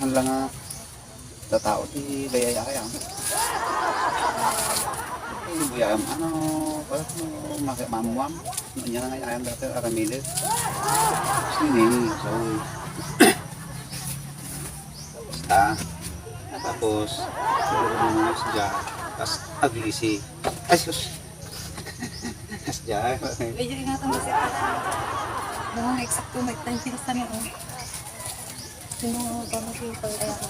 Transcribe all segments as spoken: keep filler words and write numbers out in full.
Haan la nga, tatao ti bay-ay-ayam. Ay, bay-ayam, ano, parang maki-, maammuam. No, ania nga ay-ayam dati, aramidek. Sini, so, basta. Tapos, siguro mo nga sadya, tas aglisi. Ay, sus! Sadya. Medyo ingatan mo siya. Mga eksakto, may ten years na, oh. Sino nga ba kasi ito? Kaya ako.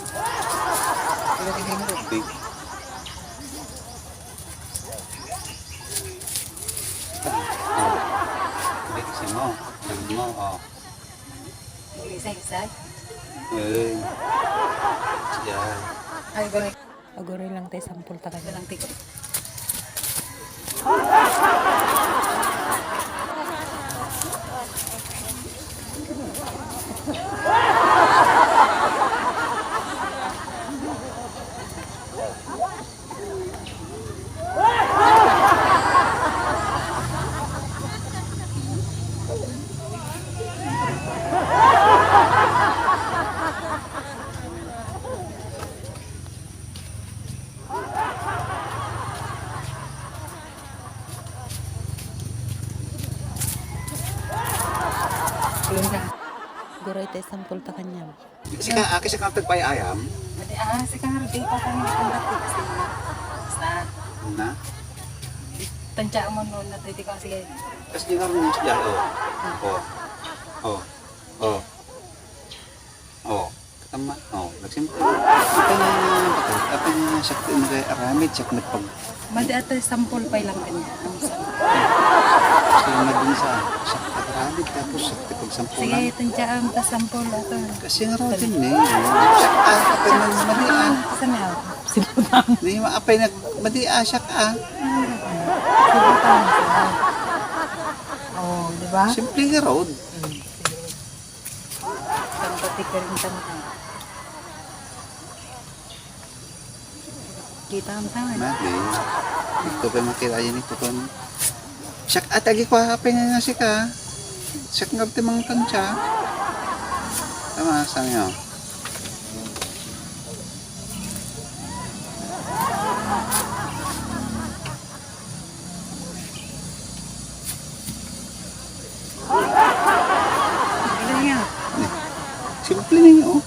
Pero hindi mo, big. Oh. Big, kasi mo. Sabi mo, oh. Isa-isa? Eh. Yan. Ay, gawin. Aguroy lang tayo, sampol ta kanya. Lang tiko. Aguroy tayo, sampol ta kanyam. Sika, aki, sika, tagpay ayam. Adi, ah, sika nga, di pa kami itong dati kasi. Basta. Na? Tansya mo noon na titi ko, sige. Kasi di nga rin yung siya, oh. Oh. Oh. Oh. Oh. Tama. Oh, nagsimple. Ito na, ito na, siya ko yung aramid, siya ko nagpag- Madi ata sampol pay lang kanya. Ang sampol. Gusto na dun sa, sa pagkarami, tapos sa pagsampulan. Sige, tansyaam ta sampol ato. Kasi nga raw din eh. Siya, ah, kapag nang madi, ah. Saan nga? Sibutan. Di maapay nag-, madi, ah, siya, ah. Sibutan siya. Oh, di ba? Simple nga road. Mm, sige. Saan pati ka rin tama? Kita mo sa akin. Madi. Ito pa makita yun, ito pa. Siak, at agi ko hapin nga sika. Siak nga ti mang tansya. Tama, sa inyo. Ano nga? Simple ninyo, oh.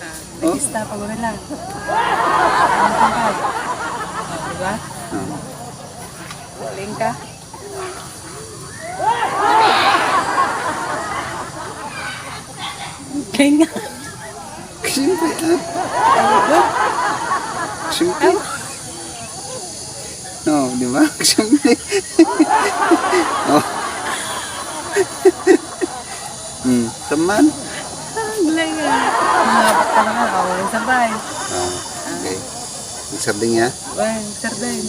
Ah, oh. Nagista pa gura lang. Ano ka ba? Oh, di ba? Ah. Galing ka. Galing nga. Siyempre, ah. Ano ba? Siyempre. No, di ba? Siyempre. Oh. Hmm, taman. Ang galing, ah. Mga bata na nga, oh, walang sabay. Oh, okay. Ang sarding niya? Well, sarding.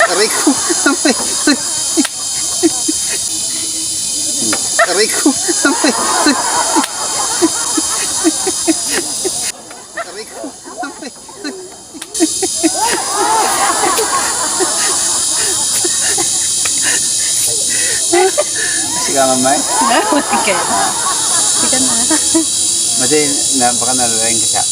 Aray ko. Aray ko. Aray ko. Sige, mamay. Sige na. Madi na, baka nalalayan ka siya.